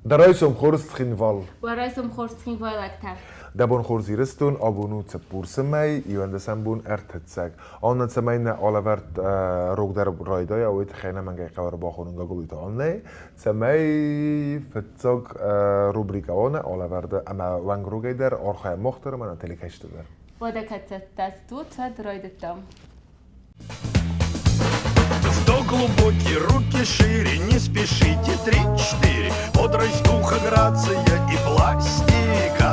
Дӕ райсом хорз, Цхинвал! Уӕ райсом хорз, цхинвайлӕгтӕ! Дӕ бон хорз, Ирыстон! Абон у цыппурсы мӕй, иуӕндӕсӕм бон ӕртыццӕг. Аннӕ цӕмӕй нӕ алӕвӕрд рогдӕр райдайа, уый тыххӕй ӕнӕмӕнгӕй хъӕуы ӕрбахонын Гаглойты Аннӕйы, цӕмӕй фыццаг рубрикӕ уа нӕ алӕвӕрды ӕмӕ уӕнгрогӕй дӕр архайӕм мах дӕр ӕмӕ нӕ телекӕсджытӕ дӕр. Уӕдӕ кӕд цӕттӕ стут, уӕд райдыдтам. Вдох глубокий, руки шире, не спешите, три-четыре. Бодрость духа, грация и пластика.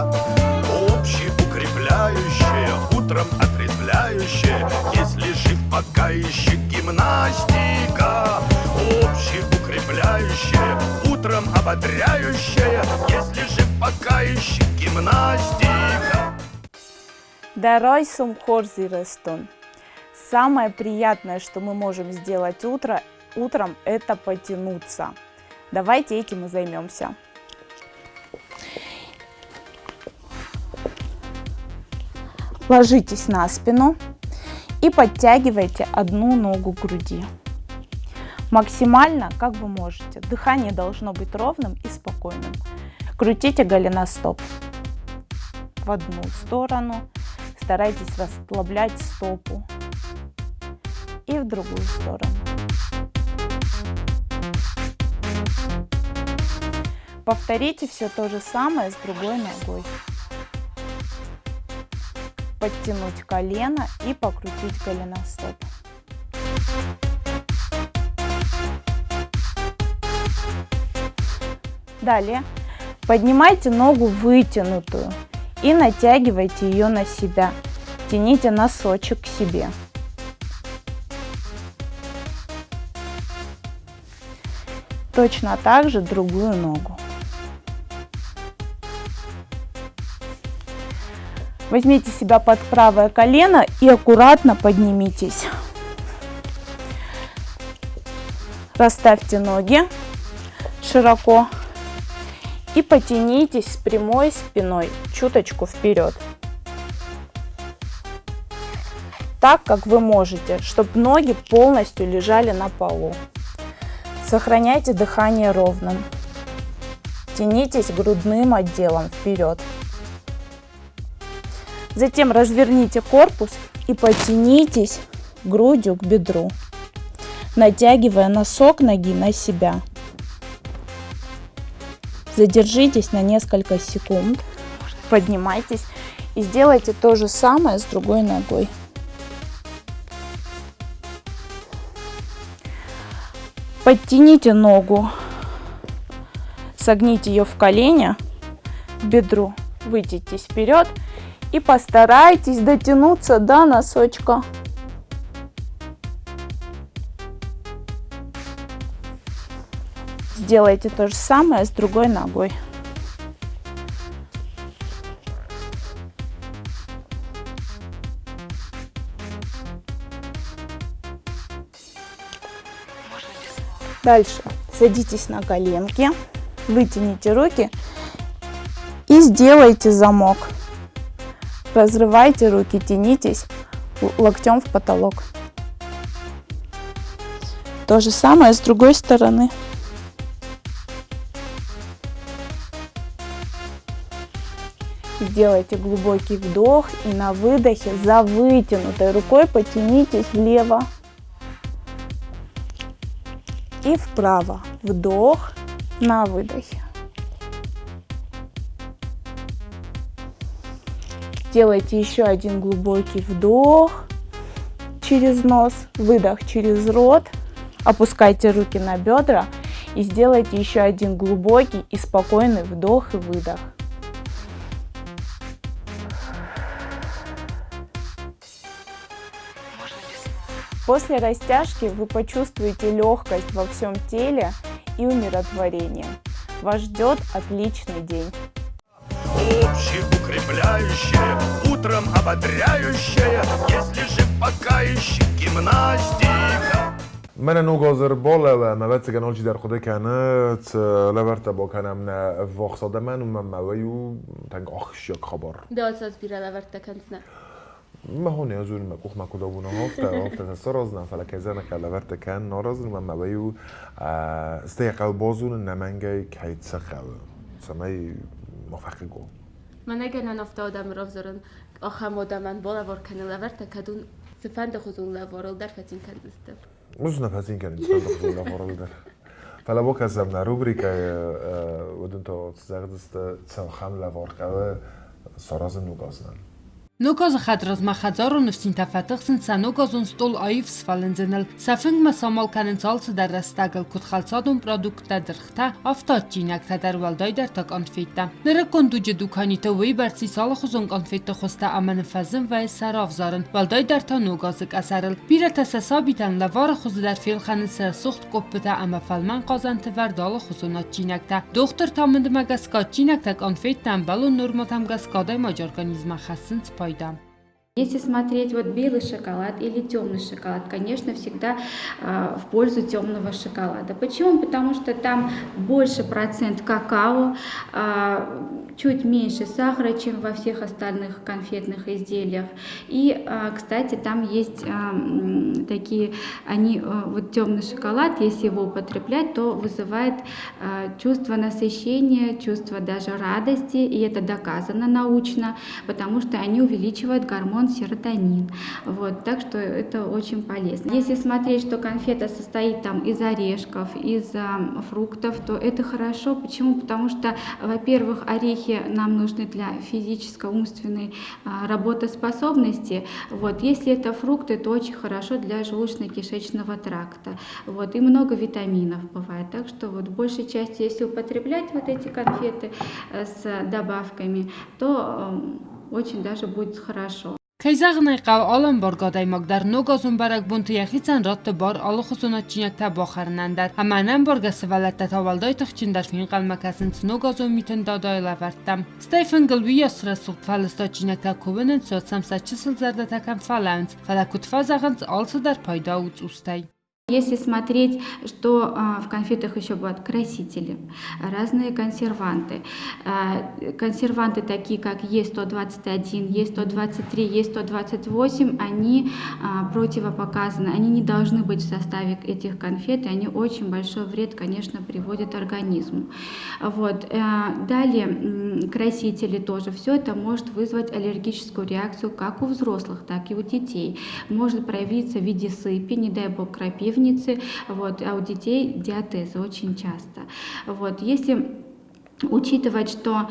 Общеукрепляющая, утром отрезвляющая. Если жив, пока еще гимнастика. Общеукрепляющая, утром ободряющая. Если жив, пока еще гимнастика. Дӕ райсом хорз, Ирыстон! Самое приятное, что мы можем сделать утро, утром, это потянуться. Давайте этим и займемся. Ложитесь на спину и подтягивайте одну ногу к груди. Максимально, как вы можете. Дыхание должно быть ровным и спокойным. Крутите голеностоп в одну сторону. Старайтесь расслаблять стопу. И в другую сторону. Повторите все то же самое с другой ногой. Подтянуть колено и покрутить голеностоп. Далее поднимайте ногу вытянутую и натягивайте ее на себя. Тяните носочек к себе. Точно так же другую ногу. Возьмите себя под правое колено и аккуратно поднимитесь. Расставьте ноги широко и потянитесь с прямой спиной чуточку вперед. Так, как вы можете, чтобы ноги полностью лежали на полу. Сохраняйте дыхание ровным. Тянитесь грудным отделом вперед. Затем разверните корпус и потянитесь грудью к бедру, натягивая носок ноги на себя. Задержитесь на несколько секунд, поднимайтесь и сделайте то же самое с другой ногой. Подтяните ногу, согните ее в колене, к бедру, вытянитесь вперед и постарайтесь дотянуться до носочка. Сделайте то же самое с другой ногой. Дальше садитесь на коленки, вытяните руки и сделайте замок. Разрывайте руки, тянитесь локтем в потолок. То же самое с другой стороны. Сделайте глубокий вдох и на выдохе за вытянутой рукой потянитесь влево и вправо. Вдох на выдохе. Сделайте еще один глубокий вдох через нос, выдох через рот. Опускайте руки на бедра и сделайте еще один глубокий и спокойный вдох и выдох. После растяжки вы почувствуете легкость во всем теле и умиротворение. Вас ждет отличный день. Общеукрепляющая, утром ободряющая, если жив, пока еще гимнастика. Мӕнӕ ног аз ӕрбалӕууа, ӕмӕ ӕвӕццӕгӕн алчидӕр хъуыды кӕны, цы лӕвӕрттӕ бакӕнӕм нӕ ӕввахс адӕмӕн, уымӕн ӕмӕ уый у тынг ахсджиаг хабар. Ды ацы аз бирӕ лӕвӕрттӕ кӕндзынӕ? Мӕ хо не зонын, мӕ къух ма куыд абон афтӕ, афтӕ сӕ сараздзынӕн, фӕлӕ кӕй зӕгъын лӕвӕрттӕ кӕнын, аразын мӕ вӕййы, стӕй хъӕуы базонын нӕмӕнгӕй кӕй цы хъӕуы, цӕмӕй ма фӕхъыг уон. Мӕнӕ гӕнӕн афтӕ адӕмы равзарын, ахӕм адӕмӕн балӕвар кӕны лӕвӕрттӕ, кӕд уын цыфӕнды хуызон лӕварыл дӕр фӕцин кӕндзысты. Ӕз нӕ фӕцин кӕнин цыфӕнды хуызон лӕварыл дӕр. Фӕлӕ бакӕсӕм нӕ рубрикӕйы, уыдон та цы зӕгъдзысты, цахӕм лӕвар хъӕуы саразын ног азӕн. Ног азы хӕдразмӕ хӕдзарон ӕфсинтӕ фӕтыхсынц сӕ ногазон стъол аив сфӕлындзыныл. Сӕ фынгмӕ самал кӕнынц алцыдӕр рӕстӕгыл, куыд хӕлцадон продукттӕ, дыргътӕ, афтӕ адджинӕгтӕ дӕр, уӕлдайдӕр та къанфеттӕ. Нырыккон дуджы дуканиты уыйбӕрц ис алыхуызон къанфетты хуызтӕ ӕмӕ нын фӕзын вӕййы сӕ равзарын, уӕлдайдӕр та ног азы къӕсӕрыл. Бирӕтӕ сӕ сабитӕн лӕвары хуызы дӕр фелхӕнынц рӕсугъд къоппытӕ ӕмӕ фӕлмӕн хъазӕнты вӕрд алыхуызон адджинӕгтӕ. Дохтырты амындмӕ гӕсгӕ адджинӕгтӕ къанфеттӕ ӕмбӕлон нормӕтӕм гӕсгӕ адӕймаджы организмӕн хӕссынц пайда. Если смотреть вот белый шоколад или темный шоколад, конечно, всегда в пользу темного шоколада. Почему? Потому что там больше процент какао, чуть меньше сахара, чем во всех остальных конфетных изделиях. И, кстати, там есть такие, они, вот темный шоколад, если его употреблять, то вызывает чувство насыщения, чувство даже радости, и это доказано научно, потому что они увеличивают гормон серотонин. Вот, так что это очень полезно. Если смотреть, что конфета состоит там из орешков, из фруктов, то это хорошо. Почему? Потому что, во-первых, орехи нам нужны для физической, умственной работоспособности. Вот. Если это фрукты, то очень хорошо для желудочно-кишечного тракта. Вот. И много витаминов бывает. Так что вот в большей части, если употреблять вот эти конфеты с добавками, то очень даже будет хорошо. Кӕй зӕгъын ӕй хъӕуы, алы ӕмбаргӕ адӕймаг дӕр ног азон бӕрӕгбонты йӕхицӕн ратты бар алыхуызон адджинӕгтӕ бахӕрынӕн дӕр. Ӕмӕ ӕнӕмбаргӕ сывӕллӕттӕ та уӕлдай тыхджындӕр фенхъӕлмӕ кӕсынц ногазон митын дадайы лӕвӕрттӕм. Стӕй фынгыл уыйас рӕсугъд фӕлыст адджинӕгтӕ куы уынынц, уӕд сӕм сӕ чысыл зӕрдӕтӕ кӕм фӕлӕууынц, фӕлӕ куыд фӕзӕгъынц, алцыдӕр пайда у цъустӕй. Если смотреть, что в конфетах еще бывают красители, разные консерванты. Консерванты такие, как Е121, Е123, Е128, они противопоказаны, они не должны быть в составе этих конфет, и они очень большой вред, конечно, приводят организму. Вот. Далее красители тоже. Все это может вызвать аллергическую реакцию как у взрослых, так и у детей. Может проявиться в виде сыпи, не дай бог, крапивницы, вот, а у детей диатезы очень часто. Вот, если учитывать, что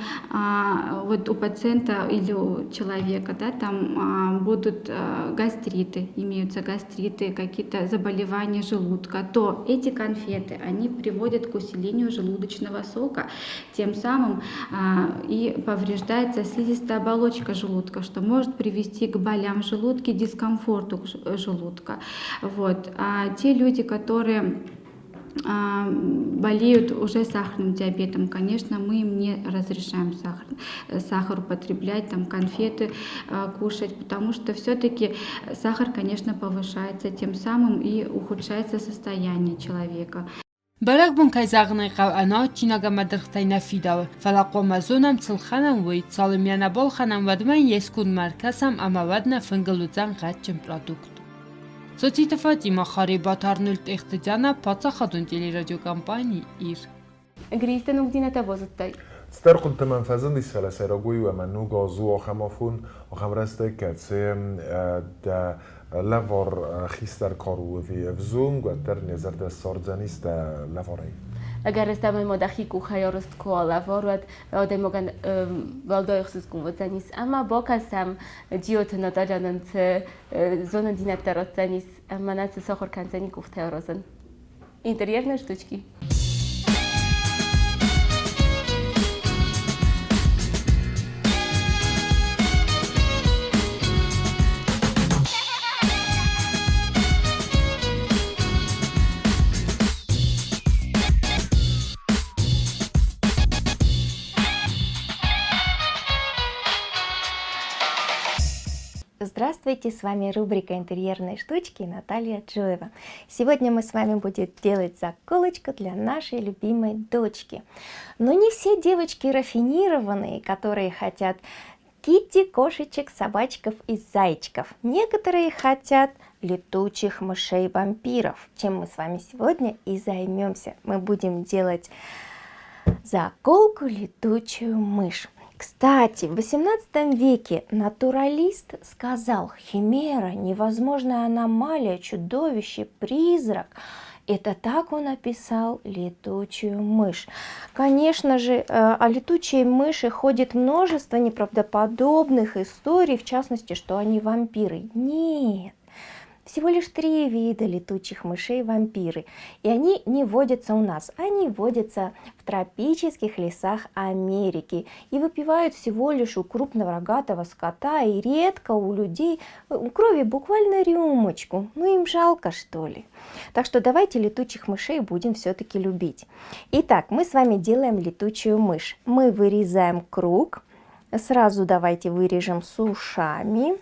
вот у пациента или у человека, да, там будут гастриты, имеются гастриты, какие-то заболевания желудка, то эти конфеты, они приводят к усилению желудочного сока, тем самым и повреждается слизистая оболочка желудка, что может привести к болям в желудке, дискомфорту желудка. Вот. А те люди, которые болеют уже сахарным диабетом, конечно, мы им не разрешаем сахар употреблять, там, конфеты кушать, потому что все-таки сахар, конечно, повышается, тем самым и ухудшается состояние человека. Бӕрӕгбон, кӕй зӕгъын ӕй хъӕуы, ӕнӕ адджинаг ӕмӕ дыргътӕй нӕ фидауы, фӕлӕ хъуамӕ зонӕм, цы лхӕнӕм, уый, цалынмӕ нӕ балхӕнӕм, уӕдмӕ йын йе скондмӕ ӕркӕсӕм ӕмӕ уӕд нӕ фынгыл уыдзӕн гъӕдджын продукт. Цоциты Фатима, Харебаты Арнольд Эхтыдяна, паддзахадон телерадиокомпани «Ир». Гристе ногдзинӕдтӕ базыдтай? Цыдӕр хъуыдытӕ мӕм фӕзындис, фӕлӕ сӕйраг уый у, ӕмӕ ног аз у ахӕм афон, ахӕм рӕстӕг, кӕцы дӕ лӕвар хистӕр кар у ӕви ӕвзонг, уӕддӕр нӕ зӕрдӕ ссардзӕнис дӕ лӕварӕй. Ӕгӕрыстӕмӕй ма дӕхи къухӕй арӕзт куы уа лӕвар, уӕд адӕймагӕн уӕлдай ӕхсызгон уыдзӕнис. Ӕмӕ бакӕсӕм Джиоты Наталья нын цы зонындзинӕдтӕ ратдзӕнис ӕмӕ нӕ цы сахуыр кӕндзӕни къухтӕ аразын. Интерьерные штучки. Здравствуйте, с вами рубрика «Интерьерные штучки» Наталья Джоева. Сегодня мы с вами будем делать заколочку для нашей любимой дочки. Но не все девочки рафинированные, которые хотят Китти, кошечек, собачков и зайчиков. Некоторые хотят летучих мышей-вампиров, чем мы с вами сегодня и займемся. Мы будем делать заколку летучую мышь. Кстати, в 18 веке натуралист сказал: химера, невозможная аномалия, чудовище, призрак. Это так он описал летучую мышь. Конечно же, о летучей мыши ходит множество неправдоподобных историй, в частности, что они вампиры. Нет. Всего лишь 3 вида летучих мышей вампиры, и они не водятся у нас, они водятся в тропических лесах Америки и выпивают всего лишь у крупного рогатого скота и редко у людей крови буквально рюмочку, им жалко что ли. Так что давайте летучих мышей будем все-таки любить. Итак, мы с вами делаем летучую мышь. Мы вырезаем круг, сразу давайте вырежем с ушами,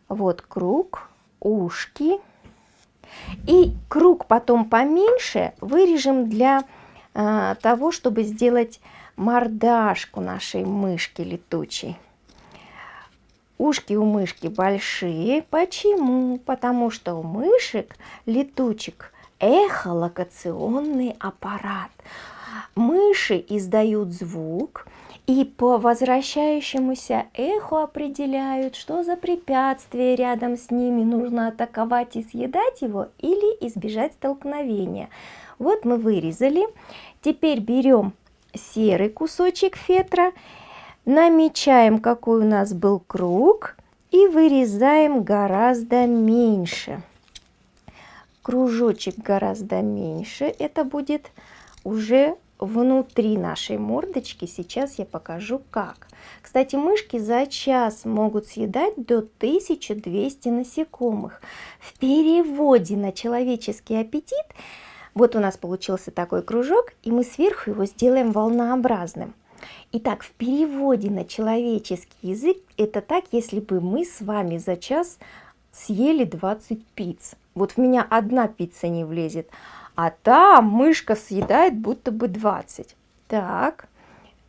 вот круг. Ушки. И круг потом поменьше вырежем для того, чтобы сделать мордашку нашей мышки летучей. Ушки у мышки большие. Почему? Потому что у мышек летучек эхолокационный аппарат. Мыши издают звук и по возвращающемуся эху определяют, что за препятствие рядом с ними, нужно атаковать и съедать его или избежать столкновения. Вот мы вырезали. Теперь берем серый кусочек фетра, намечаем, какой у нас был круг, и вырезаем гораздо меньше. Кружочек гораздо меньше, это будет уже внутри нашей мордочки. Сейчас я покажу как. Кстати, мышки за час могут съедать до 1200 насекомых. В переводе на человеческий аппетит, вот у нас получился такой кружок, и мы сверху его сделаем волнообразным. Итак, в переводе на человеческий язык это так, если бы мы с вами за час съели 20 пиц. Вот в меня одна пицца не влезет, а там мышка съедает будто бы 20. Так,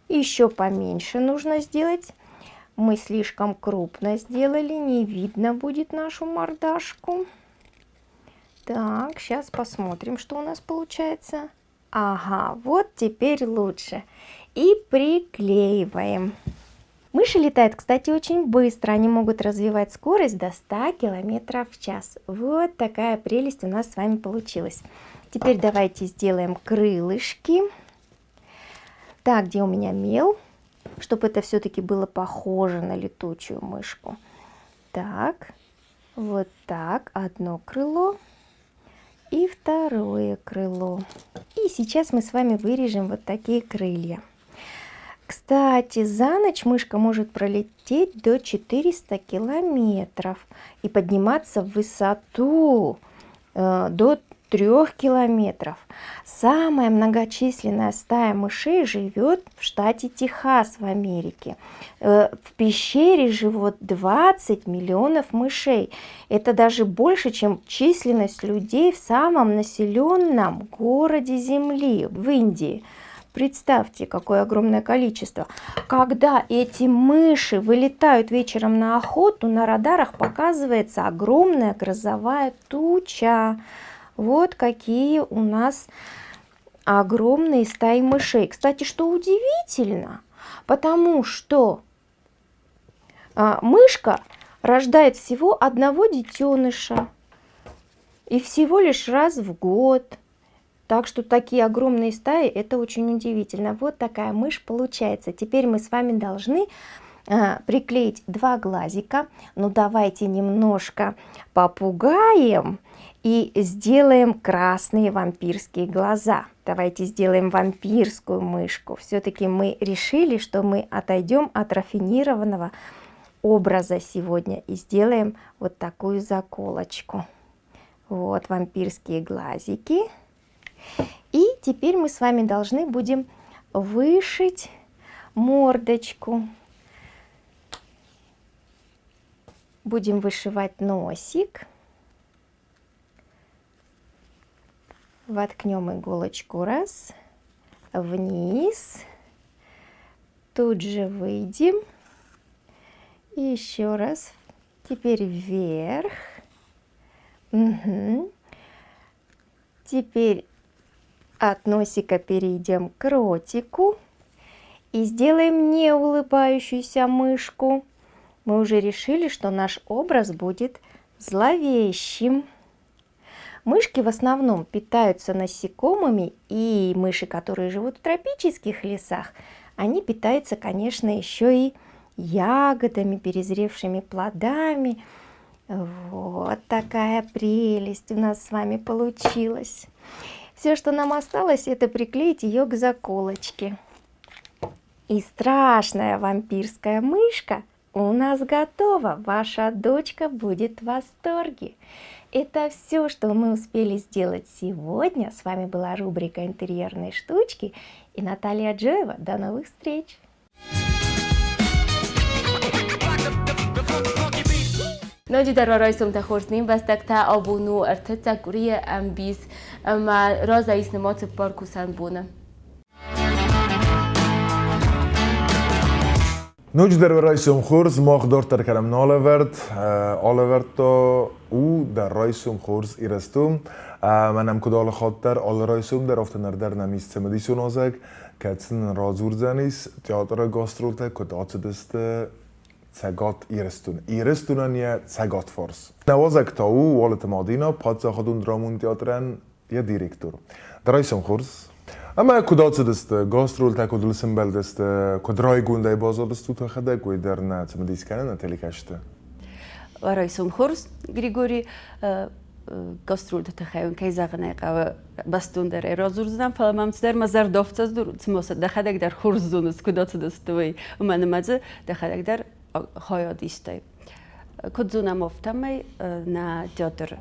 еще поменьше нужно сделать. Мы слишком крупно сделали, не видно будет нашу мордашку. Так, щас посмотрим, что у нас получается. Ага, вот теперь лучше. И приклеиваем. Мыши летают, кстати, очень быстро. Они могут развивать скорость до 100 километров в час. Вот такая прелесть у нас с вами получилась. Теперь давайте сделаем крылышки. Так, где у меня мел? Чтобы это все-таки было похоже на летучую мышку. Так, вот так, одно крыло и второе крыло. И сейчас мы с вами вырежем вот такие крылья. Кстати, за ночь мышка может пролететь до 400 километров и подниматься в высоту до 3 километров. Самая многочисленная стая мышей живет в штате Техас в Америке. В пещере живут 20 миллионов мышей. Это даже больше, чем численность людей в самом населенном городе Земли, в Индии. Представьте, какое огромное количество. Когда эти мыши вылетают вечером на охоту, на радарах показывается огромная грозовая туча. Вот какие у нас огромные стаи мышей. Кстати, что удивительно, потому что мышка рождает всего одного детеныша и всего лишь раз в год. Так что такие огромные стаи, это очень удивительно. Вот такая мышь получается. Теперь мы с вами должны приклеить 2 глазика. Давайте немножко попугаем и сделаем красные вампирские глаза. Давайте сделаем вампирскую мышку. Все-таки мы решили, что мы отойдем от рафинированного образа сегодня и сделаем вот такую заколочку. Вот вампирские глазики. И теперь мы с вами должны будем вышить мордочку. Будем вышивать носик. Воткнем иголочку раз, вниз, тут же выйдем. Еще раз. Теперь вверх. Угу. Теперь от носика перейдем к ротику. И сделаем не улыбающуюся мышку. Мы уже решили, что наш образ будет зловещим. Мышки в основном питаются насекомыми, и мыши, которые живут в тропических лесах, они питаются, конечно, еще и ягодами, перезревшими плодами. Вот такая прелесть у нас с вами получилась. Все, что нам осталось, это приклеить ее к заколочке. И страшная вампирская мышка у нас готова. Ваша дочка будет в восторге. Это все, что мы успели сделать сегодня. С вами была рубрика «Интерьерные штучки» и Наталья Джоева. До новых встреч! Ноджыдӕр уӕ райсомтӕ хорз, не мбӕстӕгтӕ, абон у ӕртыццӕг къуырийы ӕмбис ӕмӕ разӕй ис нымад 4 кусӕн боны. Ноджыдӕр уӕ райсом хорз, мах дарддӕр кӕнӕм нӕ алӕвӕрд. Алӕвӕрд та у дӕ райсом хорз, Ирыстон. Ӕмӕ нӕм куыд алы хатт дӕр, алы райсом дӕр, афтӕ ныр дӕр нӕм ис цымыдисон азӕг, кӕцы нын радзурдзӕнис театры гастролтӕ куыд ацыдысты Цӕгат Ирыстон. Ирыстонӕн йӕ цӕгатфарс. Нӕ уазӕг та у Уалыты Мадинӕ, паддзахадон драмон театрӕн йӕ директор. Дӕ райсом хорз. Ӕмӕ куыд ацыдысты, гастролтӕ куыд ыл сӕмбӕлдысты, куыд райгондӕй баззадыстут уӕхӕдӕг, уый дӕр нӕ цымыдис кӕны нӕ телекӕсджыты. Райсом хорз, Григорий. Гастролты тыххӕй уын, кӕй зӕгъын ӕй хъӕуы, бӕстондӕрӕй радзурдзынӕн, фӕлӕ мӕм цыдӕр мӕ зӕрдӕ цыма дӕхӕдӕг дӕр хорз зоныс, куыд ацыдысты, уый. Уымӕн ӕмӕ дзы дӕхӕдӕг дӕр хайад истай. Куыд зонӕм, афтӕмӕй нӕ театр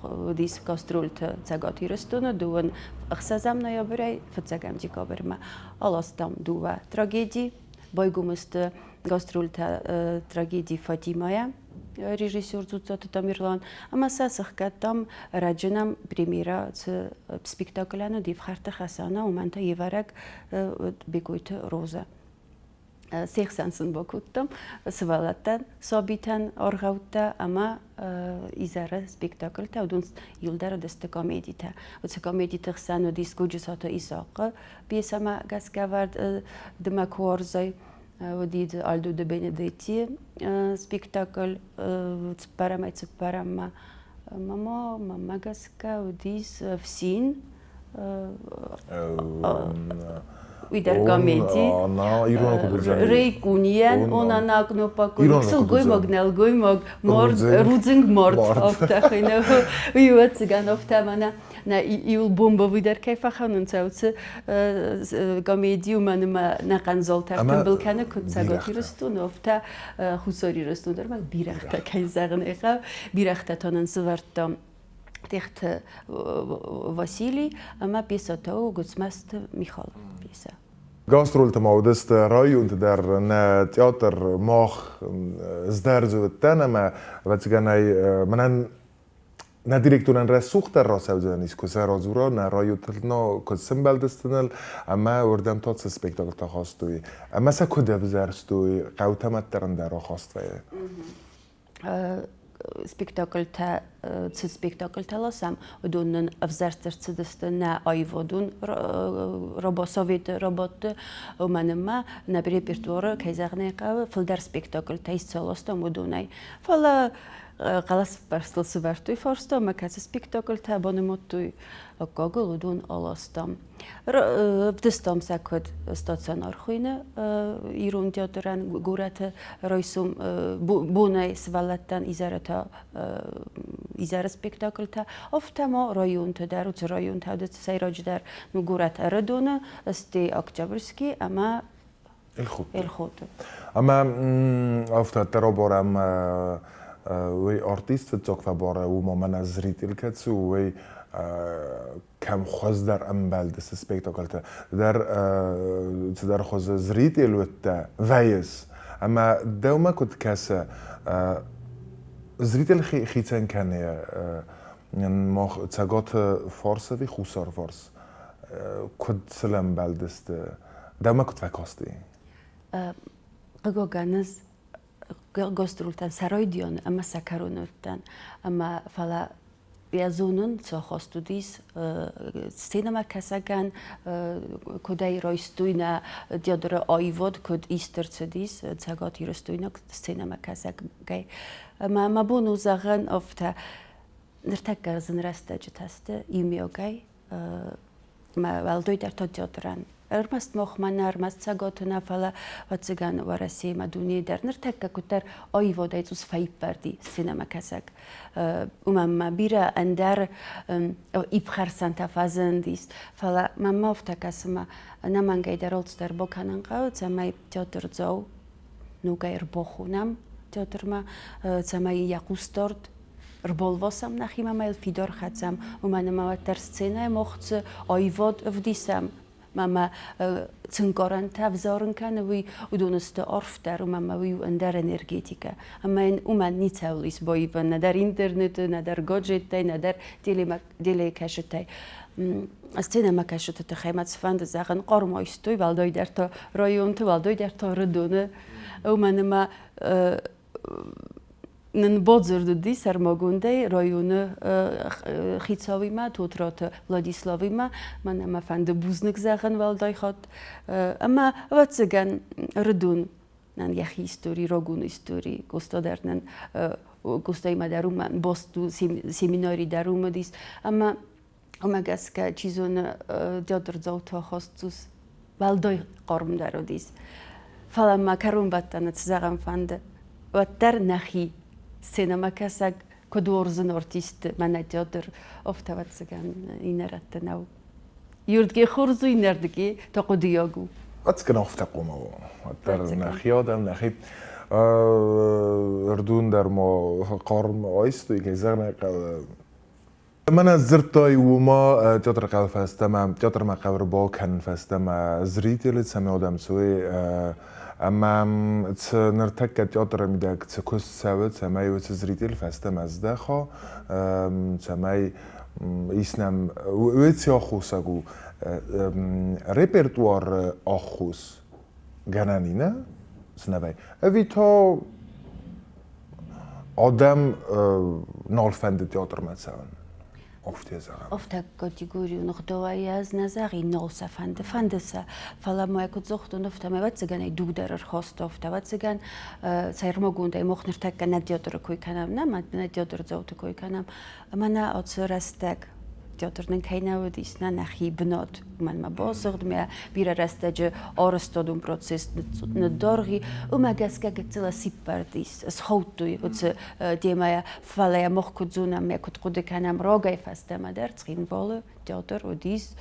уыдис гастролты Цӕгат Ирыстоны дыууын ӕхсӕзӕм ноябрӕй фыццӕгӕм декабрмӕ. Аластам дыууӕ трагеди, байгом сты гастролтӕ трагеди Фатимӕйӕ режиссер Дзуццаты Тамерлан ӕмӕ сӕ сыхгӕдтам ӕрӕджы нӕм премьерӕ цы спектаклӕн уыд Ефхӕрдты Хӕсанӕ, уымӕн та йе вӕрӕг Бекъойты Розӕ. Се хсӕн сын бакодтам сывӕллӕттӕн, сабитӕн аргъӕуттӕ ӕмӕ изӕры спектакльтӕ, уыдон иуылдӕр уыдысты комедитӕ. Уыцы комедиты хсӕн уыдис Годжысаты Исахъы пьесӕмӕ гӕсгӕ ӕвӕрд Дымӕ куы уарзай, уыди дзы Альдо де Бенедетти спектакль цыппӕрӕмӕй цыппӕрӕммӕ. Мама, мамӕ гӕсгӕ уыдис Фсин, уый дӕр комеди. Рейкунийӕн онана кнопа сылгоймаг, нӕлгоймаг, морд, рудзынг морд, афтӕ хуыйны. Уый ӕвӕццӕгӕн афтӕ мӕнӕ нӕ иуыл бомбовый дӕр кӕй фӕхӕнынц, уыцы комеди уымӕн ӕмӕ нӕ хъандзалтӕ тымбыл кӕны куыд Цӕгат Ирыстоны, афтӕ Хуссар Ирыстон дӕр ма бирӕгътӕ кӕй зӕгъын ӕй хъӕуы, бирӕгътӕ та нын сӕвӕрдта Тъехты Василий ӕмӕ пьесӕ та у Гуыцмӕзты Михалы пьесӕ. Гастролты ма уыдысты районты дӕр нӕ театр мах сдӕрдзы уыдтӕн ӕмӕ ӕвӕццӕгӕнӕй мӕнӕн нӕ директорӕн рӕсугъддӕр рацӕудзӕнис, куы сӕ радзура, нӕ районтыл куыд сӕмбӕлдыстыныл ӕмӕ уырдӕм та цы спектакльтӕ хастой ӕмӕ сӕ куыд ӕвзӕрстой, хъӕутӕм ӕддӕр ӕндӕр ахаст вӕййы. Спектакльтӕ цы спектакльтӕ ласӕм, уыдон нын ӕвзӕрст ӕрцыдысты нӕ аивадон советы работты, уымӕн ӕмӕ нӕ репертуары, кӕй зӕгъын ӕй хъӕуы, фылдӕр спектакльтӕ исцаластам уыдонӕй. Фӕлӕ хъӕлӕсбӕрцыл сывӕрдтой фарста ӕмӕ кӕцы спектакльтӕ банымадтой аккагыл, уыдон аластам. Ӕвдыстам сӕ куыд стационар хуыйны ирон театрӕн горӕты райсом бонӕй сывӕллӕттӕн изӕры та изӕры спектакльтӕ, афтӕ ма районты дӕр, уыцы районтӕ уыдысты сӕйраджыдӕр горӕт Ӕрыдоны, стӕй Октябрьский ӕмӕ Эльхоты. Ӕмӕ афтӕ дӕр абарӕм уый артист фыццаг фӕбары, уымӕ мӕнӕ зритель кӕцы у, уый кӕм хуыздӕр ӕмбӕлдысты спектакльты дӕр цыдӕр хуызы зритель уыдтӕ вӕййыс. Ӕмӕ дӕумӕ куыд кӕсы, зритель хицӕн кӕны мах Цӕгаты фарс ӕви Хуссар фарс? Куыд сыл ӕмбӕлдысты? Дӕумӕ куыд фӕкасти? Хъыгагӕн, ӕз Гастрольтӕн сӕ райдианы ӕмӕ сӕ кӕроны уыдтӕн. Ӕмӕ фӕлӕ йӕ зонын, цы ахаст уыдис сценӕмӕкӕсӕгӕн, куыд ӕй райстой нӕ театры аивад, куыд ист ӕрцыдис Цӕгат Ирыстойнаг сценӕмӕкӕсӕгӕй. Ӕмӕ мӕ бон у зӕгъын афтӕ, ныртӕккӕ зын рӕстӕджытӕ сты иумиагӕй Мӕ уӕлдайдӕр та театрӕн. Ӕрмӕст махмӕ нӕ, ӕрмӕст Цӕгаты нӕ, фӕлӕ, ӕвӕццӕгӕн, Уӕрӕсейы дунейы дӕр ныртӕккӕ куыддӕр аивадӕй цъус фӕиппӕрди сценӕмӕкӕсӕг. Уымӕн ма бирӕ ӕндӕр ипхӕрсӕнтӕ фӕзындис, фӕлӕ мӕнмӕ афтӕ кӕсы, ӕмӕ ӕнӕмӕнгӕй дӕр алцыдӕр бакӕнын хъӕуы, цӕмӕй театрдзау ногӕй ӕрбахонӕм театрмӕ, цӕмӕй йӕ хъусдард ӕрбалвасӕм нӕхимӕ ӕмӕ йыл фидар хӕцӕм, уымӕн ӕмӕ уӕддӕр сценӕйы мах цы аивад ӕвдисӕм ӕмӕ цы нкъарӕнтӕ ӕвзарын кӕны, уый уыдон сты арфдӕр, уымӕн ӕмӕ уый у ӕндӕр энергетикӕ. Ӕмӕ йын уымӕн ницӕуыл ис баивӕн, нӕдӕр интернеты, нӕдӕр гаджеттӕй, нӕдӕр телекӕсджытӕй. Сценӕмӕкӕсджыты тыххӕй мӕ цыфӕнды зӕгъын, хъарм айстой, уӕлдайдӕр та районты, уӕлдайдӕр та Ӕрыдоны, уымӕн ӕмӕ нын бадзырд уыди сӕрмагондӕй районы хицауимӕ, Тотраты Владиславимӕ. Мӕнӕ мӕ фӕнды бузныг зӕгъын уӕлдай хатт. Ӕмӕ, ӕвӕццӕгӕн, Ӕрыдон нын йӕхи истори, рагон истори, Къоста дӕр нын Къостаимӕ дӕр уымӕн баст у, семинари дӕр уым уыдис. Ӕмӕ уымӕ гӕсгӕ, чи зоны, театрдзауты ахаст цъус уӕлдай хъармдӕр уыдис. Фӕлӕ ма кӕронбӕттӕны цы зӕгъӕн фӕнды, уӕддӕр нӕхи сценӕмӕкӕсӕг куыд уарзын артистты, мӕнӕ театр, афтӕ ӕвӕццӕгӕн иннӕ рӕтты нӕу. Иуырдыгӕй хорз у, иннӕрдыгӕй та хъуыдыйаг у. Ӕцӕгӕн афтӕ хъуамӕ у. Уӕддӕр нӕхи адӕм, нӕхи ӕрдун дӕр ма хъарм айстой, кӕй зӕгъын ӕй хъӕуы. Мӕнӕ дзырдтай уымӕ театры хъӕуы фӕстӕмӕ, театрмӕ хъӕуы ӕрбакӕнын фӕстӕмӕ зрители, цӕмӕй адӕм цуй ӕмӕ цы ныртӕккӕ театры мидӕг цы куыст цӕуы, цӕмӕй уыцы зритель фӕстӕмӕ здӕха, цӕмӕй ис нӕм уыцы аххосаг у репертуары ӕххуыс гӕнӕн и нӕ, цы нӕ вӕййы, ӕви та Адӕм нал фӕнды театрмӕ цӕуын. Афтӕ зӕгъӕм. Афтӕ категорион ӕгъдауӕй ӕз нӕ зӕгъин, нал сӕ фӕнды, фӕнды сӕ. Фӕлӕ ма куыд загътон, афтӕмӕй ӕвӕццӕгӕн ӕй дуг дӕр ӕрхаста, афтӕ ӕвӕццӕгӕн сӕрмагондӕй мах ныртӕккӕ нӕ театры кой кӕнӕм, нӕ, нӕ театрдзауты кой кӕнӕм. Ӕмӕ нӕ ацы рӕстӕг театр нын кӕй нӕ уыдис, нӕ нӕхи бынат, уымӕн мӕ басыгъд, мӕ бирӕ рӕстӕджы арӕзтадон процесс ныддаргъи, уымӕ гӕсгӕ гыццыл ӕсиппӕрд ис, схаудтой уыцы темӕйӕ, фӕлӕ йӕ мах куыд зонӕм, мӕ куыд хъуыды кӕнӕм, рагӕй фӕстӕмӕ дӕр Цхинвалы театр уыдис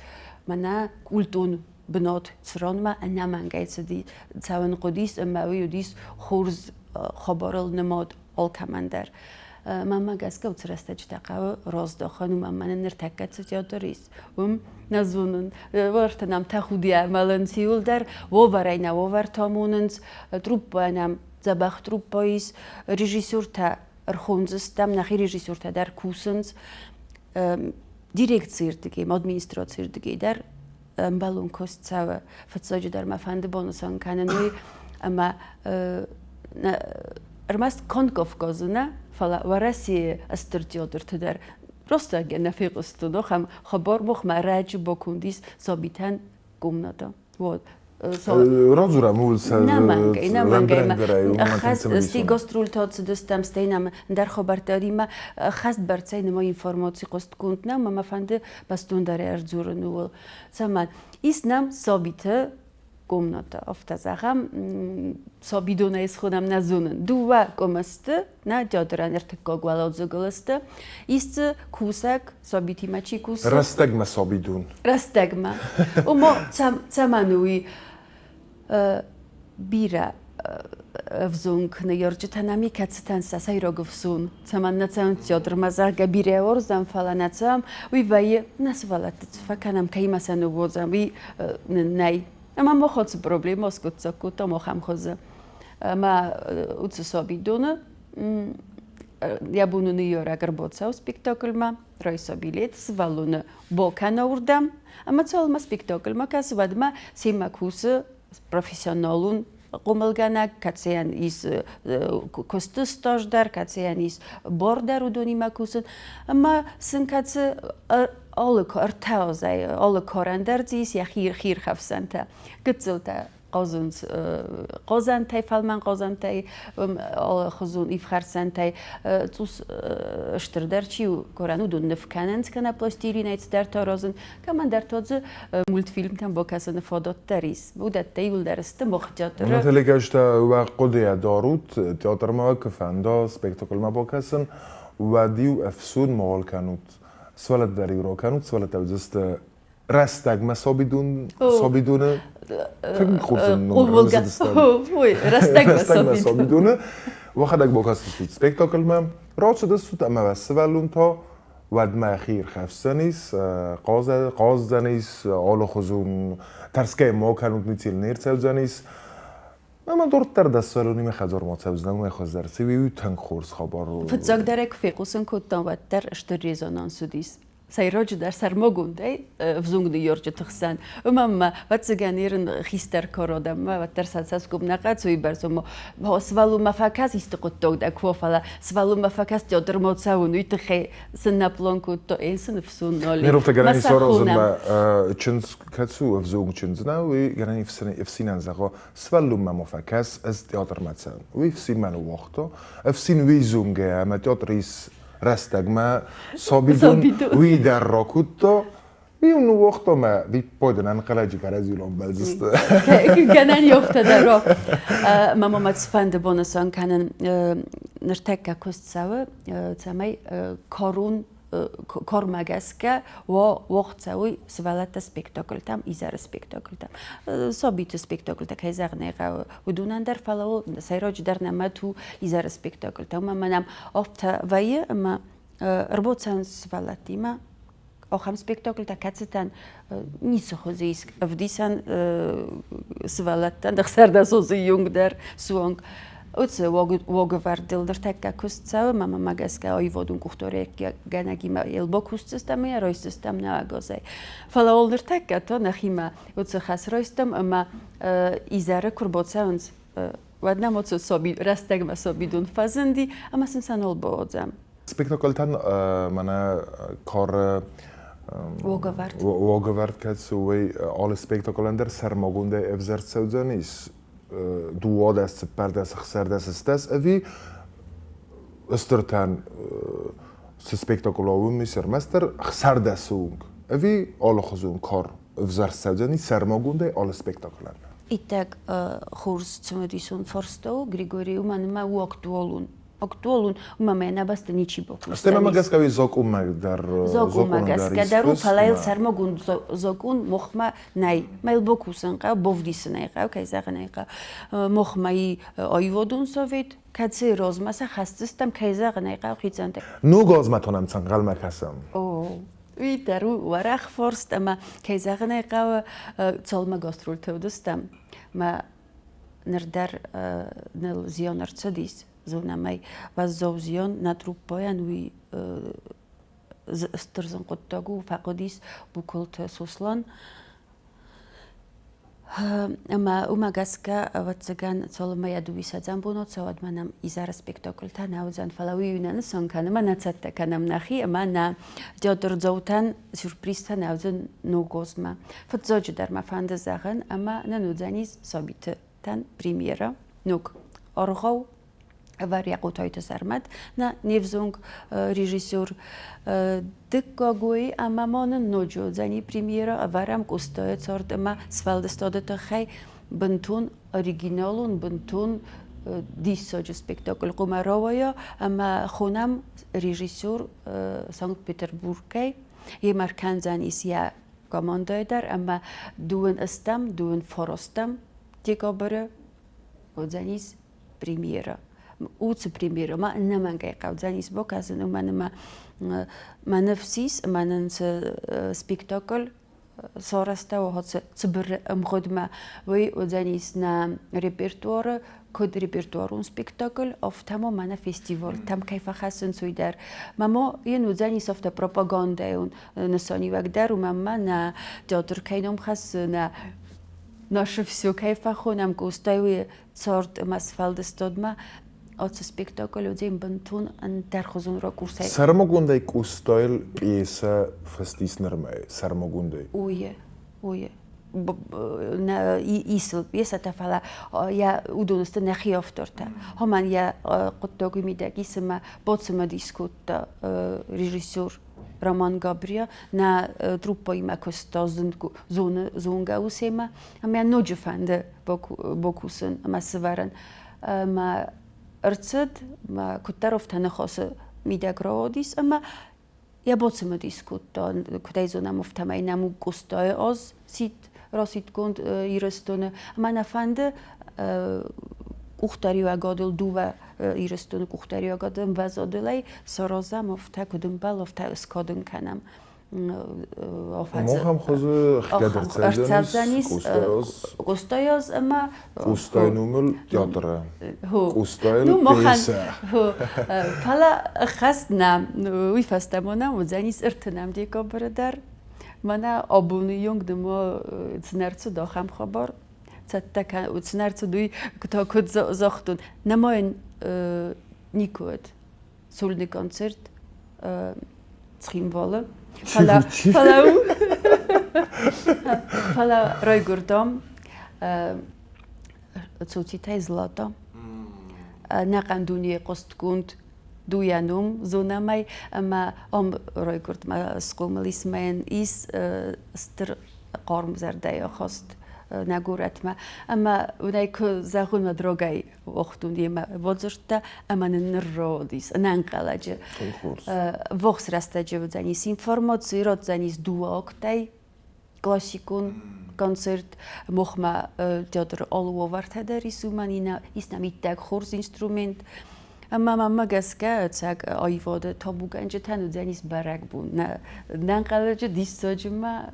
мӕнӕ культон бынат, цыранмӕ ӕнӕмӕнгӕй цыди, цӕуын хъуыдис ӕмӕ уый уыдис хорз хабарыл нымад алкӕмӕн дӕр. Мӕнмӕ гӕсгӕ уыцы рӕстӕджытӕ хъӕуы раздахын, уымӕн мӕнӕ ныртӕккӕ цы театр ис, уым нӕ зонын. Уӕртӕ нӕм тӕхудиа мӕлынц иуылдӕр, уавӕрӕй нӕ уавӕртӕ амонынц, труппӕ нӕм дзӕбӕх труппӕ ис, режиссертӕ ӕрхондзыстӕм, нӕхи режиссертӕ дӕр кусынц. Дирекцийы рдыгӕй, администрацийы рдыгӕй дӕр ӕмбӕлон куыст цӕуы. Фыццаджыдӕр мӕ фӕнды банысан кӕнын уый, ӕмӕ ӕрмӕст конд Кавказы нӕ, фӕлӕ Уӕрӕсейы стыр театрты дӕр просто нӕ фехъуыстон ахӕм хабар, махмӕ ӕрӕджы баконд ис сабитӕн комнатӕ. Вот. Радзурӕм ууыл сӕ Нӕмӕнгӕй, Стӕй гастрольтӕ цыдыстӕм, стӕй нӕм ӕндӕр хабӕрттӕ римӕ хӕст бӕрцӕй нӕма информаци хъуыстгонд нӕу, мӕ фӕнды бӕстондӕр ӕрдзурын ууыл. Цӕмӕн? Ис нӕм сабиты комнатӕ, афтӕ зӕгъӕм, сабидонӕй схонӕм нӕ зонын. Дыууӕ къуымы сты, нӕ театрӕн ӕртыккаг уӕладзыгыл сты. Ис дзы кусӕг, сабитимӕ чи кусы. Рӕстӕгмӕ сабидон. Рӕстӕгмӕ. Ома, цӕмӕн уый бирӕ ӕвзонг ныййарджытӕ нӕм и, кӕцытӕн сӕ сӕйраг ӕфсон, цӕмӕн нӕ цӕуынц театрмӕ, зӕгъгӕ, бирӕ уарзӕм, фӕлӕ нӕ цӕуӕм, уый вӕййы, нӕ сывӕллӕтты цы фӕкӕнӕм, кӕимӕ сӕ ныууадзӕм, уый нын нӕй. Ӕмӕ мах ацы проблемӕ скъуыддзаг кодтам ахӕм хуызы. Ӕмӕ уыцы сабидоны йӕ боны ныййарӕг ӕрбацӕуы спектакльмӕ, райса билет, сывӕллоны бакӕна уырдӕм, ӕмӕ цалынмӕ спектакльмӕ кӕсы, уӕдмӕ семӕ кусы профессионалон. хъомылгӕнӕг, кӕцыйӕн ис куысты стаж дӕр, кӕцыйӕн ис бар дӕр уыдонимӕ кусын. Ӕмӕ сын кӕцы алы ӕртӕ азӕй алы карӕн дӕр дзы ис йӕхи хиирхӕфсӕнтӕ, гыццылтӕ хъазынц хъазӕнтӕй, фӕлмӕн хъазӕнтӕй, алыхуызон ивхӕрсӕнтӕй. Цъус стырдӕр чи у, корӕн уыдон ныв кӕнынц кӕнӕ пластилинӕй цыдӕртӕ аразын, кӕмӕндӕр та дзы мультфильмтӕм бакӕсыны фадат дӕр ис. Уыдӕттӕ иууылдӕр сты мах театры. Наталья уӕ хъуыдыйӕ дарут, театрмӕ куы фӕнда спектакльмӕ бакӕсын, уӕд-иу ӕфсон мауал кӕнут. Сывӕллӕттӕ дӕр-иу ракӕнут, сывӕллӕттӕ уыдзысты рӕстӕгмӕ сабидон, сабидоны тынг хорз рӕстӕгмӕ сабидоны уӕхӕдӕг бакастыстут спектакльмӕ, рацыдыстут ӕмӕ уӕ сывӕллон та уӕдмӕ хиирхӕфсдзӕнис, хъаздзӕнис, алыхуызон тӕрсгӕ ма кӕнут, ници не рцӕудзӕнис. Ӕмӕ дарддӕр дӕ сывӕллонимӕ хӕдзармӕ цӕудзынӕ, уымӕй хуыздӕр цы уый тынг хорз хабар у. Фыццагдӕр ӕй куы фехъусын кодтам, уӕддӕр стыр резонанс уыдис. Сӕйраджыдӕр сӕрмагондӕй ӕвзонг ныййарджыты хсӕн. Уымӕн ӕмӕ, ӕвӕццӕгӕн, ирын хистӕр кары адӕммӕ уӕддӕр сӕ цӕсгом нӕ хъӕцы уыйбӕрц, ома сывӕллонмӕ фӕкӕс исты хъуыддаг дӕ куы уа, фӕлӕ сывӕллонмӕ фӕкӕс театрмӕ цӕуын, уый тыххӕй сын нӕ план кодта, ӕ сын ӕфсон нал и. Нервтӕ гӕнӕн ис аразынмӕ чындз кӕцы у ӕвзонг чындз нӕ, уый гӕнӕн ӕфсинӕн зӕгъа, сывӕллонмӕ ма фӕкӕс, ӕз театрмӕ цӕуын. Уый ӕфсин мӕ ныууагъта. Ӕфсин уый зонгӕ ӕмӕ театр ис рӕстӕгмӕ сабидон уый дӕр ракодта. Иу ныууагъта мӕ виппайдӕн ӕнхъӕлӕджы кӕрӕдзийыл ӕмбӕлдзысты. Гӕнӕн ёфтӕ дӕр Мама мӕ цыфӕнды бонысан кӕнын ныртӕккӕ куыст цӕуы, цӕмӕй корун кормӕ гӕсгӕ уагъд цӕуй сывӕллӕтты спектакльтӕм, изӕры спектакльтӕм. Сабиты спектакльтӕ, кӕй зӕгъын ӕй хъӕуы, уыдонӕн дӕр, фӕлӕ сӕйраджыдӕр нӕ мӕт у изӕры спектакльтӕ. Уымӕн ӕмӕ нӕм афтӕ вӕййы, ӕмӕ ӕрбацӕуынц сывӕллӕттимӕ ахӕм спектакльтӕ, кӕцытӕн ницы хуызы ис ӕвдисӕн сывӕллӕттӕн, ӕхсӕрдӕсозы онг дӕр суанг. Уыцы уагӕвӕрдыл ныртӕккӕ куыст цӕуы, мӕ мӕмӕ гӕсгӕ аивадон къухдариуӕггӕнӕгимӕ йыл бакусдзыстӕм ӕмӕ райсдзыстӕм нӕ ӕгасӕй. Фӕлӕ уал ныртӕккӕ та нӕхимӕ уыцы хӕс райстам ӕмӕ изӕры куы рбацӕуынц, уӕд нӕм уыцы саби, рӕстӕгмӕ сабидон фӕзынди ӕмӕ сын сӕ нал бауадзӕм. Спектакльтӕн мӕнӕ кары уагӕвӕрд. Уагӕвӕрд кӕцы уый алы спектаклӕн дӕр сӕрмагондӕй ӕвзӕрст цӕудзӕнис 12, 14, 16, 16 ӕви стыртӕн цы спектакль уым ис ӕрмӕстдӕр 16 онг ӕви алыхуызон кар ӕвзӕрст цӕудзӕни сӕрмагондӕй алы спектаклӕн. Иттӕг хорз цымыдисон фарста у, Григорий, уымӕн ӕмӕ у актуалон. Актуалон, уымӕ мӕ нӕ бӕсты ничи бакусдзӕнис. Стӕй мӕ гӕсгӕ уый закъонмӕ дӕр Закъонмӕ гӕсгӕ дӕр у, фӕлӕ йыл сӕрмагонд закъон махмӕ нӕй. Мӕ йыл бакусын хъӕуы, бавдисын ӕй хъӕуы, кӕй зӕгъын ӕй хъӕуы. Махмӕ и аивадон совет, кӕцыйы размӕ сӕ хӕсдзыстӕм, кӕй зӕгъын ӕй хъӕуы, хицӕнтӕ. Ног азмӕ та нӕм цы ӕнхъӕлмӕ кӕсӕм? О, уый дӕр у уӕрӕх фарст ӕмӕ, кӕй зӕгъын ӕй хъӕуы, цалынмӕ гастрольты уыдыстӕм, мӕ ныр дӕр ныл зиан ӕрцыдис, зонӕм ӕй, уӕззау зиан нӕ труппӕйӕн уый стыр зын хъуыддаг у, фӕхъуыдис Букуылты Сослан. Ӕмӕ уымӕ гӕсгӕ, ӕвӕццӕгӕн, цалынмӕ йӕ дыууиссӕдзӕм бон ацӕуӕд, мӕ нӕм изӕры спектакльтӕ нӕ уыдзӕн, фӕлӕ уый нӕ нысан кӕны, ӕмӕ нӕ цӕттӕ кӕнӕм нӕхи ӕмӕ нӕ театрдзаутӕн сюрпризтӕ нӕ уыдзӕн ног азмӕ. Фыццаджыдӕр мӕ фӕнды зӕгъын, ӕмӕ нын уыдзӕнис сабитӕн премьерӕ ног аргъау Варя Хъотайты Сӕрмӕт, нӕ не взонг режиссер. Дыккагой ӕмӕ ма нын ноджы уыдзӕни премьерӕ ӕвӕрӕм Къостайы цард ӕмӕ сфӕлдыстады тыххӕй бынтон оригиналон, бынтон диссаджы спектакль хъуамӕ рауайа ӕмӕ хонӕм режиссер Санкт-Петербургӕй. Йемӕ ркӕндзӕнис йӕ командӕйы дӕр ӕмӕ дыууын ӕстӕм, дыууын фарастӕм декабры уыдзӕнис премьерӕ. Уыцы премьерӕ ма ӕнӕмӕнгӕй хъӕудзӕнис бакӕсын, уымӕн ӕмӕ мӕ ныфс ис, ӕмӕ нын цы спектакль сарӕзтӕуа цыбыр ӕмгъуыдмӕ, уый уыдзӕнис нӕ репертуары, куыд репертуарон спектакль, афтӕ ма мӕнӕ фестивальтӕм кӕй фӕхӕссынц, уый дӕр. Мӕ ма йын уыдзӕнис афтӕ пропагандӕйон нысаниуӕг дӕр, уымӕн ӕмӕ нӕ театр кӕй ном хӕссы, нӕ Наше все кӕй фӕхонӕм Къостайы цард ӕмӕ сфӕлдыстадмӕ, ацы спектакль уыдзӕн бынтон ӕндӕрхуызон ракурсӕй. Сӕрмагондӕй Къостайыл пьесӕ фӕстис нырмӕ, сӕрмагондӕй? Уйы, уйы. Исыл пьесӕтӕ, фӕлӕ йӕ уыдон сты нӕхи автортӕ. Омӕн йӕ хъуыддаги мидӕг исымӕ бацымыдис кодта режиссер Роман Габриа нӕ труппӕимӕ куыста зонгӕ усемӕ ӕмӕ ноджы фӕнды бакусын ӕмӕ сывӕрын. Ӕмӕ ӕрцыд, мӕ куыддӕр афтӕ ныхасы мидӕг рауадис ӕмӕ йӕ бацымыдис кодта, куыдӕй зонӕм, афтӕмӕй нӕм у Къостайы аз сидт, расидтгонд Ирыстоны. Ӕмӕ нӕ фӕнды къухдариуӕгадыл дыууӕ Ирыстоны къухдариуӕгады ӕмвӕзадылӕй саразӕм, афтӕ куыд ӕмбӕлы, афтӕ скадын кӕнӕм. Мохӕм хуызы хгӕд ӕрцӕудзӕнис Къостайоз ӕмӕ Къостай номыл театры. Къостайыл пьесӕ. Фӕлӕ ӕххӕст нӕ уый фӕстӕ ма нӕм уыдзӕнис ӕртынӕм декабры дӕр. Мӕнӕ абоны онг нырма цы нӕ рцыд, ахӕм хабар. Цӕттӕ цы нӕ рцыд, уый та куыд загътон, нӕма йын никуы уыд сольный концерт Цхинвалы. Фӕлӕ, фӕлӕ, фӕлӕ райгуырдам Цоцитӕй Злата. Нӕхъӕн дунейы хъуыстгонд дуйӕ ном зонӕмӕй ӕмӕ ам райгуырд мӕ схъомыл ис мӕн ис стыр хъарм зӕрдӕйы ахаст нӕ горӕтмӕ. Ӕмӕ уынӕй куы зӕгъон, уӕд рагӕй уагътон йемӕ бадзырдта ӕмӕ нын нырроудис ӕнӕнхъӕлӕджы. Вохс рӕстӕджы уыдзӕнис информаци, ратдзӕнис дыууӕ актӕй классикон концерт. Мохмӕ театры алы уавӕртӕ дӕр ис, уымӕн ис нӕм иттӕг хорз инструмент. Ӕмӕ мӕнмӕ гӕсгӕ, ӕцӕг аивады табугӕнджытӕн уыдзӕнис бӕрӕгбон. Нӕнхъӕлӕджы диссаджы ма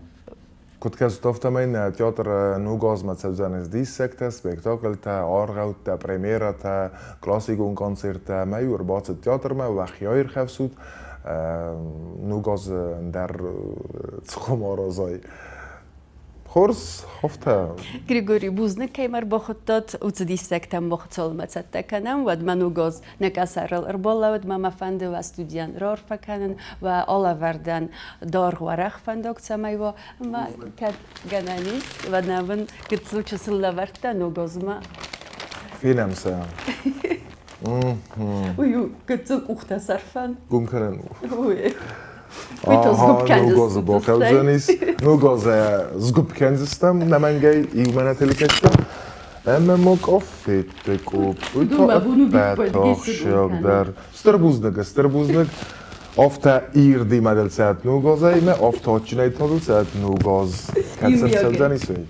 Куыд кӕсут, афтӕмӕй нӕ театр ног азмӕ цӕудзӕнис диссӕгтӕ, спектакльтӕ, аргъӕуттӕ, премьерӕтӕ, классикон концерттӕ. Ӕмӕ-иу ӕрбацыд театрмӕ, уӕхи аирхӕфсут, ног азы ӕндӕр цхъом аразай. Хорз, афтӕ. Григорий, бузныг, кӕй ма ӕрбахуыдтат. Уыцы диссӕгтӕм мах цалынмӕ цӕттӕ кӕнӕм, уӕдмӕ ног аз нӕ къӕсӕрыл ӕрбалӕууыд ӕмӕ мӕ фӕнды уӕ студийӕн раарфӕ кӕнын, уӕ алӕвӕрдӕн даргъ уӕрӕх фӕндаг цӕмӕй уа. Ӕмӕ кӕд гӕнӕн ис, уӕд нӕ бын гыццыл чысыл лӕвӕрттӕ ног азмӕ. Фенӕм сӕ. Уый у гыццыл къухтӕ сӕрфӕн. Гом кӕнӕн у. Уый. Ног азы бахъӕудзӕнис. Ног азы сгуыпп кӕндзыстӕм нӕмӕнгӕй иумӕ нӕ телекӕстӕм. Ӕмӕ ма къафетты къопп, уый та ӕппӕт ахсджиагдӕр. Стыр бузныг, стыр бузныг. Афтӕ ирдимӕ дыл цӕт ног азӕй, мӕ афтӕ адджынӕй та дыл цӕт ног аз. Кӕд цӕудзӕнис уый?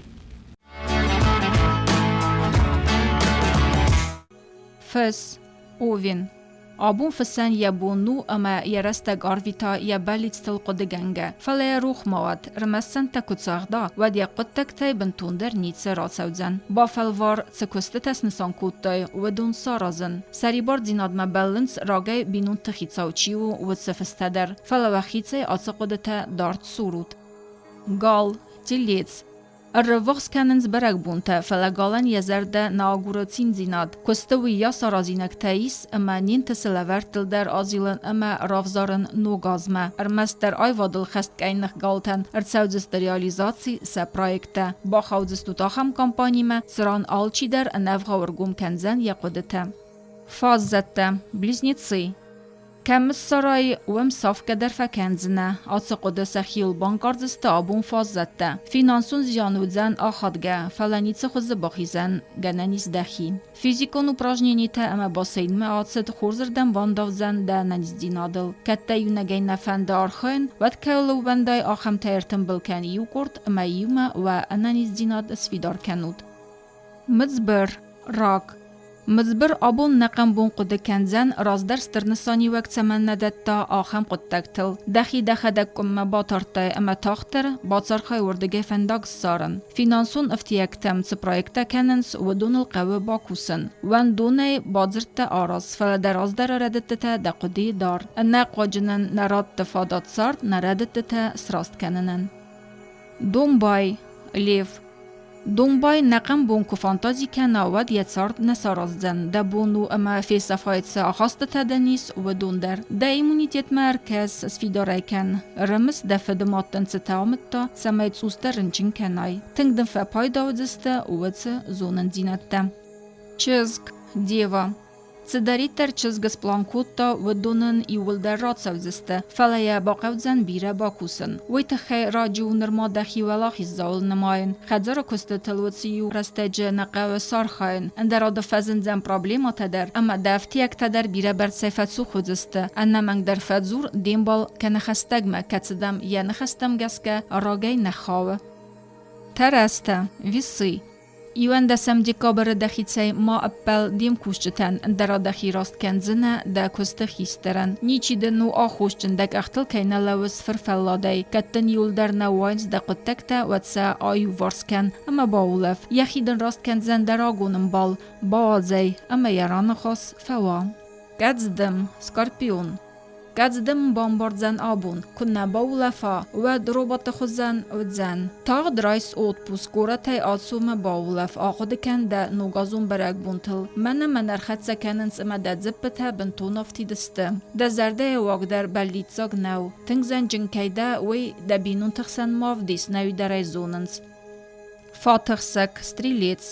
Фыс, Овен. Абон фысӕн йӕ бон у ӕмӕ йӕ рӕстӕг арвита йӕ бӕллицтыл хъуыдыгӕнгӕ, фӕлӕ йӕ рох ма уӕд, ӕрмӕст сӕнттӕ куы цӕгъда, уӕд йӕ хъуыддӕгтӕй бынтондӕр ницы рацӕудзӕн. Бафӕлвар, цы куыстытӕ снысан кодтай, уыдон саразын. Сӕрибардзинадмӕ бӕллынц, рагӕй бинонты хицау чи у, уыцы фыстӕ дӕр, фӕлӕ уӕхицӕй ацы хъуыдытӕ дард сурут. Гал, телец. Ӕрӕввахс кӕнынц бӕрӕгбонтӕ, фӕлӕ галӕн йӕ зӕрдӕ нӕ агуры циндзинад. Куысты уыйас аразинӕгтӕ ис, ӕмӕ не нтысы лӕвӕрттыл дӕр азилын ӕмӕ равзарын ног азмӕ. Ӕрмӕстдӕр аивадыл хӕст къӕйных галтӕн ӕрцӕудзысты реализаци сӕ проекттӕ. Бахаудзыстут ахӕм компанимӕ, цыран алчидӕр ӕнӕвгъау ӕргом кӕндзӕн йӕ хъуыдытӕ. Фаззӕттӕ, близнецы. Кӕм ссарай, уым сафгӕ дӕр фӕкӕндзынӕ. Ацы хъуыды сӕхиуыл банкъардзысты абон фаззӕттӕ. Финансон зиан уыдзӕн ахадгӕ, фӕлӕ ницы хуызы бахизӕн, гӕнӕн ис дӕхи. Физикон упражненитӕ ӕмӕ бассейнмӕ ацыд хорзырдӕм бандавдзӕн дӕ ӕнӕниздзинадыл. Кӕд дӕ иунӕгӕй нӕ фӕнды архайын, уӕд кӕуыл ӕууӕндай, ахӕмтӕ ӕртымбыл кӕн иу къорд ӕмӕ иумӕ уӕ ӕнӕниздзинад сфидар кӕнут. Мыдзбыр, рак. Мыдзбыр абон нӕ хъӕмбон хъуыды кӕндзӕн, раздӕр стыр нысаниуӕг цӕмӕн нӕ дӕтта, ахӕм хъуыддӕгтыл. Дӕхи дӕхӕдӕг къуыммӕ батардтай ӕмӕ тагъддӕр бацархай уырдыгӕй фӕндаг ссарын. Финансон ӕфтиӕгтӕм цы проекттӕ кӕнынц, уыдоныл хъӕуы бакусын. Уӕндонӕй бадзырдтӕ араз, фӕлӕ дӕ раздӕры рӕдыдтытӕ дӕ хъуыдыйы дар. Ӕнӕхъуаджы нын нӕ радты фадат цард нӕ рӕдыдтытӕ сраст кӕнынӕн. Домбай, лев. Домбай ӕнӕхъӕн бон куы фантази кӕна, уӕд йӕ цард нӕ сараздзӕн. Дӕ бон у ӕмӕ фесафай, цы ахастытӕ дын ис, уыдон дӕр. Дӕ иммунитетмӕ ӕркӕс, сфидар ӕй кӕн. Ӕрымыс, дӕ фыды мад дын цытӕ амыдта, цӕмӕй цъусдӕр рынчын кӕнай. Тынг дын фӕпайда уыдзысты уыцы зонындзинӕдтӕ. Чызг, дева. Цыдӕриддӕр чызг сплан кодта, уыдон ын иууылдӕр рацӕудзысты, фӕлӕ йӕ бахъӕудзӕн бирӕ бакусын. Уый тыххӕй раджы у нырма дӕхи уӕлахиздзауыл нымайын. Хӕдзары куыстытыл уыцы-иу рӕстӕджы нӕ хъӕуы сархайын, ӕндӕрады фӕзындзӕн проблемӕтӕ дӕр ӕмӕ дӕ ӕфтиӕгтӕ дӕр бирӕбӕрцӕй фӕцух уыдзысты. Ӕнӕмӕнгдӕр фӕдзур де мбал кӕнӕ хӕстӕгмӕ, кӕцы дӕм йӕ ныхӕстӕм гӕсгӕ рагӕй нӕ хауы. Тӕрӕзтӕ, весы. 11 декабры дӕхицӕй ма ӕппӕл де мкусджытӕн, ӕндӕра дӕхи раст кӕндзынӕ дӕ куысты хистӕрӕн. Ничи дын у аххосджын, дӕ къӕхтыл кӕй нӕ лӕууыс фырфӕлладӕй. Кӕд дын иуылдӕр нӕ уайынц дӕ хъуыддӕгтӕ, уӕд сӕ аиуварс кӕн ӕмӕ баулӕф. Йӕхи дын раст кӕндзӕн дӕ рагон ӕмбал, бауадз ӕй, ӕмӕ йӕ раныхас фӕуа. Кӕдздым, скорпион. Кӕдздым бамбардзӕн абон, куы нӕ баулӕфа, уӕд роботы хуызӕн уыдзӕн. Тагъд райс отпуск, горӕтӕй ацу мӕ баулӕф, ахъуыды кӕн дӕ ногазон бӕрӕгбонтыл. Мӕнӕ мӕн ӕрхӕццӕ кӕнынц ӕмӕ дӕ дзыппытӕ бынтон афтид сты. Дӕ зӕрдӕйы уаг дӕр бӕллиццаг нӕу. Тынг зӕнджын кӕй дӕ, уый дӕ бинонты хсӕн ма вдис, нӕуи дӕр ӕй зонынц. Фатыхсӕг, стрелец.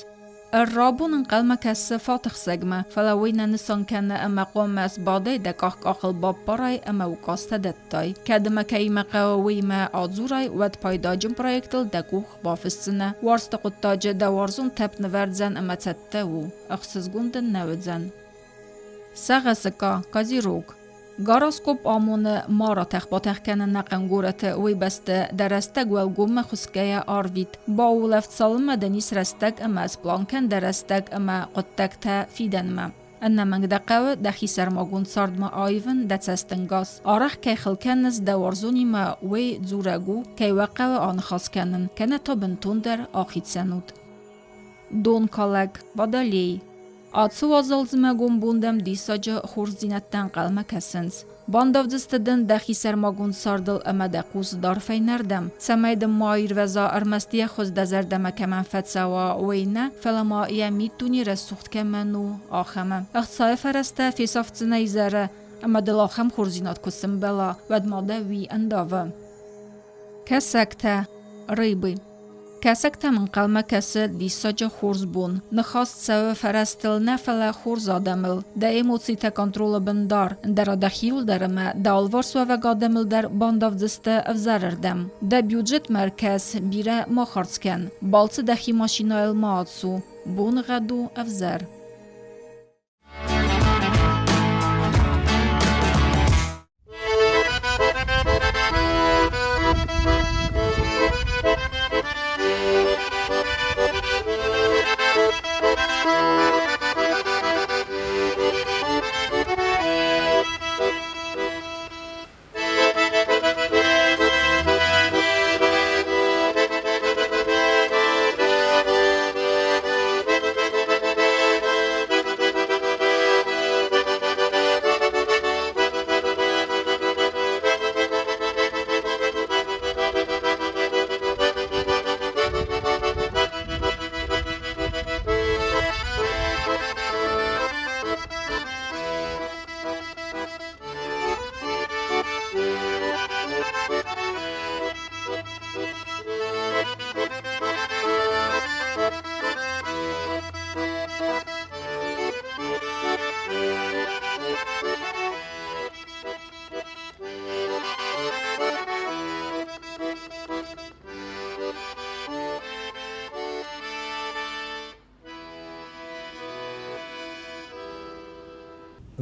Ӕррабон ӕнхъӕлмӕ кӕсы фатыхсӕгмӕ, фӕлӕ уый нӕ нысан кӕны ӕмӕ хъуамӕ сбадай дӕ къах-къахыл баппарай ӕмӕ указтӕ дӕттай. Кӕд ӕмӕ кӕимӕ хъӕуы, уыимӕ адзурай, уӕд пайдаджын проектыл дӕ къух бафысдзынӕ. Уарзты хъуыддаджы дӕ уарзон тӕпп нывӕрдзӕн ӕмӕ цӕттӕ у. Ӕхсызгон дын нӕ уыдзӕн. Сагъӕсыка, козерог. Гороскоп амоны ма ратӕх-батӕх кӕнын ӕнӕхъӕн горӕты, уый бӕсты дӕ рӕстӕг уӕлгоммӕ хуысгӕйӕ арвит. Баулӕфт цалынмӕ дын ис рӕстӕг ӕмӕ сплан кӕн дӕ рӕстӕг ӕмӕ хъуыддӕгтӕ фидӕнмӕ. Ӕнӕмӕнг дӕ хъӕуы дӕхи сӕрмагонд цардмӕ аивын дӕ цӕстӕнгас. Арӕх кӕй хыл кӕныс дӕ уарзонимӕ, уый дзурӕг у, кӕй уӕ хъӕуы аныхас кӕнын, кӕнӕ та бынтондӕр ахицӕн ут. Донкалӕг, Водолей. Ацы уазал зымӕгон бон дӕм диссаджы хорздзинӕдтӕ ӕнхъӕлмӕ кӕсынц. Бандавдзысты дын дӕхи сӕрмагонд цардыл ӕмӕ дӕ хъус дар фӕйнӕрдӕм, цӕмӕй дын ма аирвӕза ӕрмӕст йӕ хуыз дӕ зӕрдӕмӕ кӕмӕн фӕцӕуа, уый нӕ, фӕлӕ ма йӕ миддуне рӕсугъд кӕмӕн у, ахӕмы. Ӕхцайы фӕрӕзтӕ фесафдзынӕ изӕры, ӕмӕ дыл ахӕм хорздзинад куы сымбӕла, уӕд ма дӕ уый ӕндавы. Кӕсӕгтӕ, рыбы. Кӕсӕгтӕм ӕнхъӕлмӕ кӕсы диссаджы хорз бон. Ныхас цӕуы фӕрӕзтыл нӕ, фӕлӕ хорз адӕмыл. Дӕ эмоцитӕ контролы бын дар, ӕндӕра дӕхиуыл дӕр ӕмӕ дӕ алыварсуӕвӕг адӕмыл дӕр бандавдзысты ӕвзӕрырдӕм. Дӕ бюджетмӕ ӕркӕс, бирӕ ма хардз кӕн. Балцы дӕхи машинӕйыл ма ацу. Боныгъӕд у ӕвзӕр.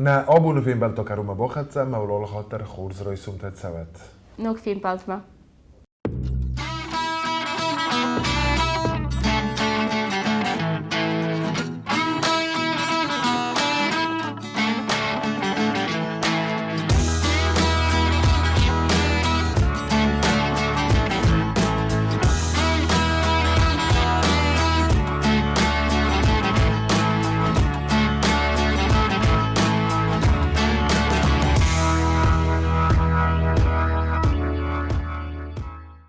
Нӕ абоны фембӕлд та кӕронмӕ бахӕццӕ, ӕмӕ уал алыхатт дӕр хорз райсомтӕ цӕуӕт. Ног фембӕлдмӕ.